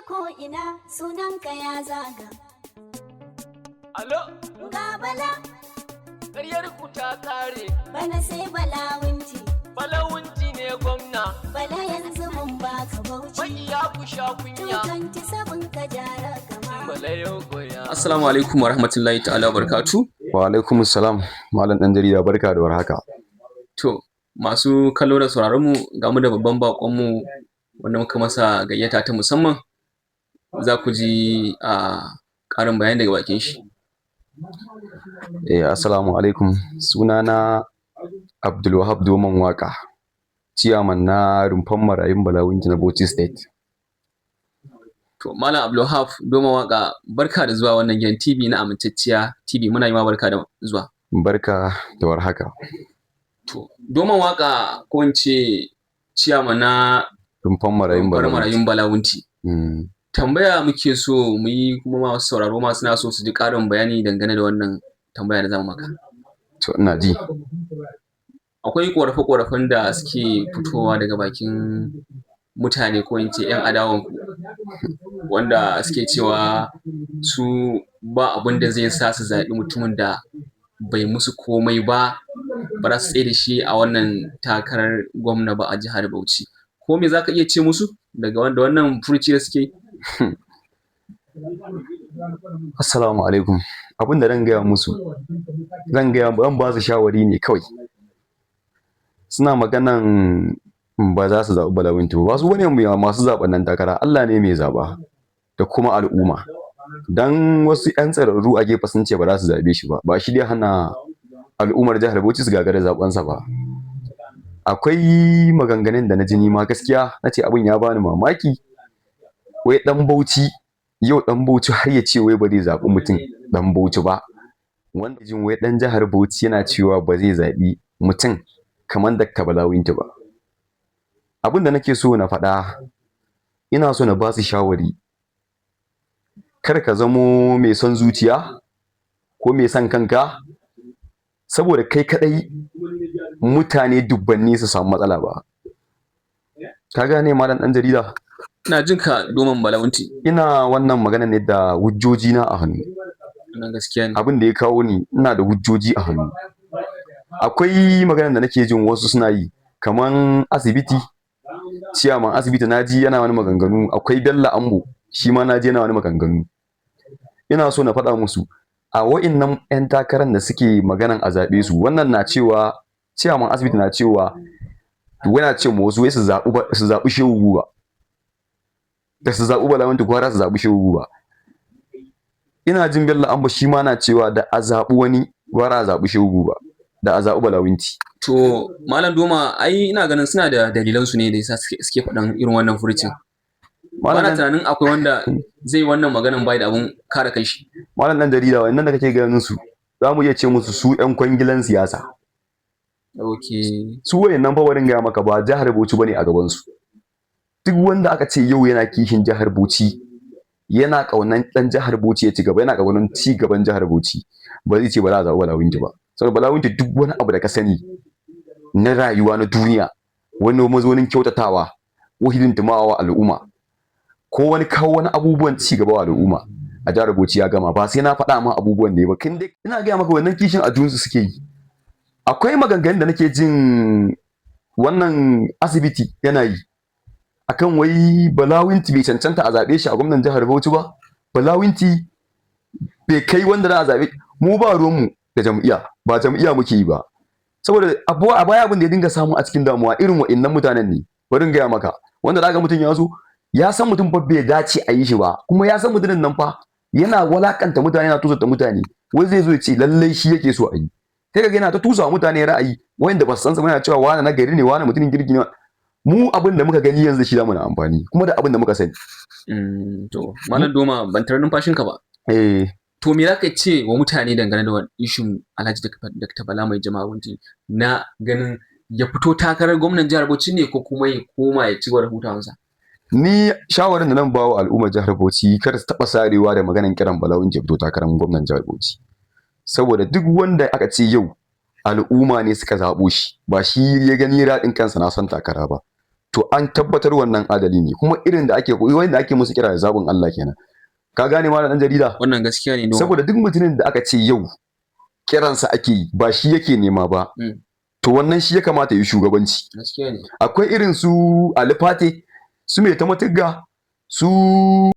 Ko ina sunanka ya zaga. Alo, Ga Bala, ƙaryar ku ta kare, bana sai Bala Wunti. Bala Wunti ne gwamna, Bala, yanzu mun baka Bauchi. Maƙiya ku sha kunya. 227 ka jara gama. Bala yau goya. Assalamu alaikum wa rahmatullahi ta'ala wa barakatu. Wa alaikum salam, malam ɗan jarida, barka da warhaka. To, masu kallo da sauraron mu, ga mu da babban bakon mu wanda muka masa gayyata ta musamman. Za ku ji a ƙarin bayani daga bakin shi. Eh, assalamu alaikum. Sunana Abdulwahab Doman Waka, ciyaman na Rumfan Marayun Bala Wunti na Bauchi State. To, Malam Abdulwahab Doman Waka, barka da zuwa wannan gidan TV na Amintacciya TV, muna yi ma barka da zuwa. Barka da warhaka. To, Doman Waka, ko in ce ciyaman na Rumfan Marayun Rumfar Bala Wunti. Marayun Bala Wunti. Tambaya muke so mu yi, kuma masu sauraro ma suna so su ji ƙarin bayani dangane da wannan tambaya da zamu maka. To, ina ji. Akwai ƙorafe-ƙorafen da suke fitowa daga bakin mutane, ko in ce 'yan adawanku, wanda suke cewa su ba abin da zai sa su zaɓi mutumin da bai musu komai ba, ba za su tsaida shi a wannan takarar gwamna ba a jihar Bauchi. Ko me za ka iya ce musu daga wanda wannan furuci da suke yi? Assalamu alaikum. Abin da zan gaya musu, zan ba su shawari ne kawai. Suna maganan ba za su zaɓi Bala Wunti ba, ba su bane masu zaɓen nan takara, Allah ne mai zaɓa da kuma al'umma. Dan wasu 'yan tsirarru a gefe sun ce ba za su zaɓe shi ba, ba shi dai hana al'ummar jihar Bauchi su gagari zaɓensa ba. Akwai maganganun da na ji ni ma gaskiya na ce abin ya bani mamaki. Wai ɗan Bauchi, yau ɗan Bauchi har ya ce wai ba zai zaɓi mutum ɗan Bauchi ba. Wanda jin wai ɗan jihar Bauchi yana cewa ba zai zaɓi mutum kamar Dr. Bala Wunti ba. Abin da nake so na faɗa, ina so na ba su shawari. Kar ka zamo mai son zuciya ko mai son kanka saboda kai kaɗai mutane dubbanni su samu matsala ba. Ka gane, malam ɗan jarida? Ina jin ka, Doman Bala Wunti. Ina wannan magana ne da hujjoji na a hannu. Wannan gaskiya ne. Abin da ya kawo ni, ina da hujjoji a hannu. Akwai maganar da nake jin wasu suna yi, kaman asibiti, ciyaman asibiti na ji yana wani maganganu, akwai Bello Ambo, shi ma na ji yana wani maganganu. Ina so na faɗa musu, a wa'innan 'yan takarar da suke maganan a zaɓe su, wannan na cewa ciyaman asibiti na cewa, yana ce ma wasu wai su zaɓi Shehu Buba. Da su zaɓi Bala Wunti gwara su zaɓi Shehu Buba. Ina jin Bello Ambo shi ma na cewa da a zaɓi wani gwara a zaɓi Shehu Buba da a zaɓi Bala Wunti. To, Malam Doma, ai ina ganin suna da dalilansu ne da yasa suke faɗan irin wannan furucin. Ba na tunanin akwai wanda zai yi wannan maganan bai da abun kare kanshi. Malam ɗan jarida, wannan da kake ganin su, za mu iya ce musu su 'yan kwangilan siyasa. Su wayannan fa, barin gaya maka, ba jihar Bauchi bane a gaban su. Duk wanda aka ce yau yana kishin jihar Bauchi, yana ƙaunan ɗan jihar Bauchi ya ci gaba, yana ƙaunan ci gaban jihar Bauchi, ba zai ce ba za a zaɓi Bala Wunti ba. Saboda Bala Wunti, duk wani abu da ka sani na rayuwa na duniya, wani mazaunin kyautatawa ko hidintimawa al'umma ko wani kawo wani abubuwan ci gaba wa al'umma a jihar Bauchi, ya gama. Ba sai na faɗa ma abubuwan da ya ba. Kin dai ina gaya maka, wannan kishin a junsu suke yi. Akwai maganganun da nake jin wannan asibiti yana yi akan wai Bala Wunti bai cancanta a zaɓe shi a gwamnan jihar Bauchi ba, Bala Wunti bai kai wanda za a zaɓe. Mu ba ruwanmu da jam'iyya, ba jam'iyya muke yi ba. Saboda a baya abin da ya dinga samu a cikin damuwa irin wa'innan mutanen ne. Bari in gaya maka, wanda zaka mutum ya zo ya san mutum fa bai dace a yi shi ba, kuma ya san mutumin nan fa yana walakanta mutane, yana tuzurta mutane, wai zai zo ya ce lallai shi yake so a yi. Sai kaga yana ta tusa wa mutane ra'ayi wanda ba su san sa ba, yana cewa wani na gari ne, wani mutumin kirki ne. Mu abin da muka gani yanzu shi zamu na amfani, kuma da abin da muka sani. To, Malam Doma, ban tare numfashinka ba. Eh. To, me za ka ce wa mutane dangane da wannan issue-n Alhaji Dr. Bala Mai Jama'a Wunti, na ganin ya fito takarar gwamnan jihar Bauchi ne ko kuma ya koma ya ci gaba da hutawansa? Ni shawarin da nan ba wa al'ummar jihar Bauchi, kar su taɓa sarewa da maganan kiran Bala Wunti ya fito takarar gwamnan jihar Bauchi. Saboda duk wanda aka ce yau al'umma ne suka zaɓo shi, ba shi ya gani raɗin kansa na son takara ba. To To an tabbatar wannan adali ne, kuma irin da ake wanda ake musu kira da zabin Allah kenan. Ka gane, malam dan jarida? Wannan gaskiya ne, no. Saboda duk mutumin da aka ce yau kiransa ake yi, ba shi yake nema ba, to wannan shi ya kamata yi shugabanci. Gaskiya ne. Akwai irin su Ali Fate, su Mai Tamatugga, su